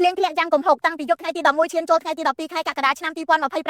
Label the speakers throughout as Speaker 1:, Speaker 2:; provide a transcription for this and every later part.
Speaker 1: ភ្លៀងធ្លាក់យ៉ាងគំហុកតាំងពីយប់ថ្ងៃទី11ឈានចូលថ្ងៃទី12ខែកក្កដាឆ្នាំ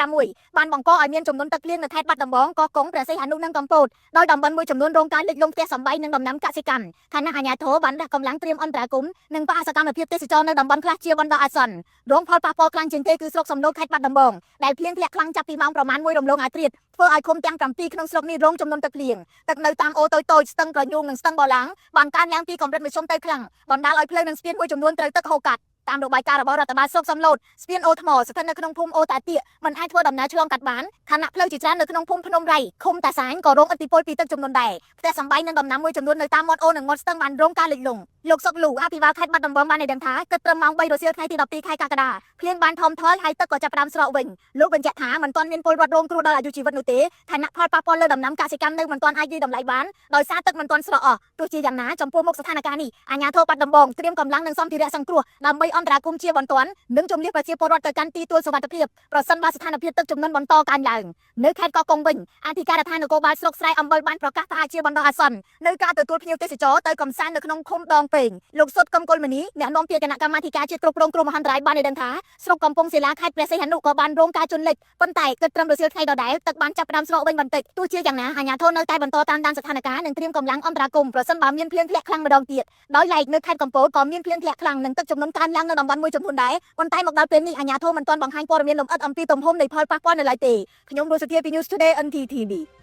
Speaker 1: 2026បានបង្កឲ្យមានចំនួនទឹកភ្លៀងនៅខេត្តបាត់ដំបងកោះកុងព្រះសីហនុនិងកំពតដោយតំបន់មួយចំនួនរងការលិចលង់ផ្ទះសម្បែងនិងដំណាំកសិកម្មខណៈអាជ្ញាធរបានដាក់កម្លាំងត្រៀមអន្តរាគមន៍និងផ្អាកសកម្មភាពទេសចរនៅតំបន់ខ្លះជាបណ្ដោះអាសន្នរងផលប៉ះពាល់ខ្លាំងជាងគេគឺស្រុកសំឡូតខេត្តបាត់ដំបងដែលភ្លៀងធ្លាក់ខ្លាំងចាប់ពីម៉ោងប្រមាណ1រំលងអាធ្រាត្រធ្វើឲ្យឃុំទាំង7ក្នុងស្រុកនេះរងចំនួនទឹកភ្លៀងទឹកនៅតាមអូរតូចៗស្ទឹងក្រញូងនិងស្ទឹងបឡាំងបានកើនឡើងពីកម្រិតមធ្យមទៅខ្លាំងបណ្ដាលឲ្យផ្លូវនិងស្ពានមួយចំនួនត្រូវទឹកហូរកាត់តាមរបាយការណ៍របស់រដ្ឋបាលស្រុកសំឡូតស្ពានអូថ្មស្ថិតនៅក្នុងភូមិអូតាទៀកមិនអាចធ្វើដំណើរឆ្លងកាត់បានខណៈផ្លូវជាច្រើននៅក្នុងភូមិភ្នំរៃឃុំតាសាញក៏រងឥទ្ធិពលពីទឹកជំនន់ដែរផ្ទះសម្បែងនិងដំណាំមួយចំនួននៅតាមមាត់អូរនិងមាត់ស្ទឹងបានរងការលិចលង់លោកសុកលូអភិបាលខេត្តបាត់ដំបងបានឲ្យដឹងថាគិតត្រឹមម៉ោង3រសៀលថ្ងៃទី12ខែកក្កដាភ្លៀងបានថមថយហើយទឹកក៏ចាប់ផ្ដើមស្រកវិញលោកបញ្ជាក់ថាមិនទាន់មានពលរដ្ឋរងគ្រោះដល់អាយុជីវិតនោះទេខណៈផលប៉ះពាល់លើដំណាំកសិកម្មនៅមិនទាន់អាចវាយតម្លៃបានដោយសារទឹកមិនទាន់ស្រកអស់ទោះជាយ៉ាងណាចំពោះមុខស្ថានភាពនេះអាជ្ញាធរបាត់ដំបងត្រៀមកម្លាំងនិងសម្ភារៈសង្គ្រោះដើម្បីអន្តរាគមន៍ជាបន្ទាន់និងជម្លៀសប្រជាពលរដ្ឋទៅកាន់ទីទួលសុវត្ថិភាពប្រសិនបើស្ថានភាពទឹកជំនន់បន្តកើនឡើងនៅខេត្តកោះកុងវិញអធិការដ្ឋាននគរបាលស្រុកស្រែអំបិលបានប្រកាសផ្អាកជាបណ្ដោះអាសន្ននៅការទទួលភ្ញៀវទេសចរទៅកំសាន្តនៅក្នុងឃុំដងពេងលោកសុតកឹមកុលមនីអ្នកនាំពាក្យគណៈកម្មាធិការជាតិគ្រប់គ្រងគ្រោះមហន្តរាយបានឲ្យដឹងថាស្រុកកំពង់ศิលាខេត្តព្រះសីហនុក៏បានរងការជន់លិចប៉ុន្តែគិតត្រឹមរសៀលថ្ងៃដដែលទឹកបានចាប់ផ្ដើមស្រកវិញបន្តិចទោះជាយ៉ាងណាអាជ្ញាធរនៅតែបន្តតាមដានស្ថានភាពនិងត្រៀមកម្លាំងអន្តរាគមន៍ប្រសិនបើមានភ្លៀងធ្លាក់ខ្លាំងម្ដងទៀតដោយឡែកនៅខេត្តកំពតក៏មានភ្លៀងធ្លាក់ខ្លាំងនិងទឹកជំនន់កើនឡើងនៅតំបន់មួយចំនួនដែរប៉ុន្តែមកដល់ពេលនេះអាជ្ញាធរមិនទាន់បង្ហាញព័ត៌មានលម្អិតអំពីទំហំនៃផលប៉ះពាល់នៅឡើយទេខ្ញុំរស់សុធាពី News Today NTTV។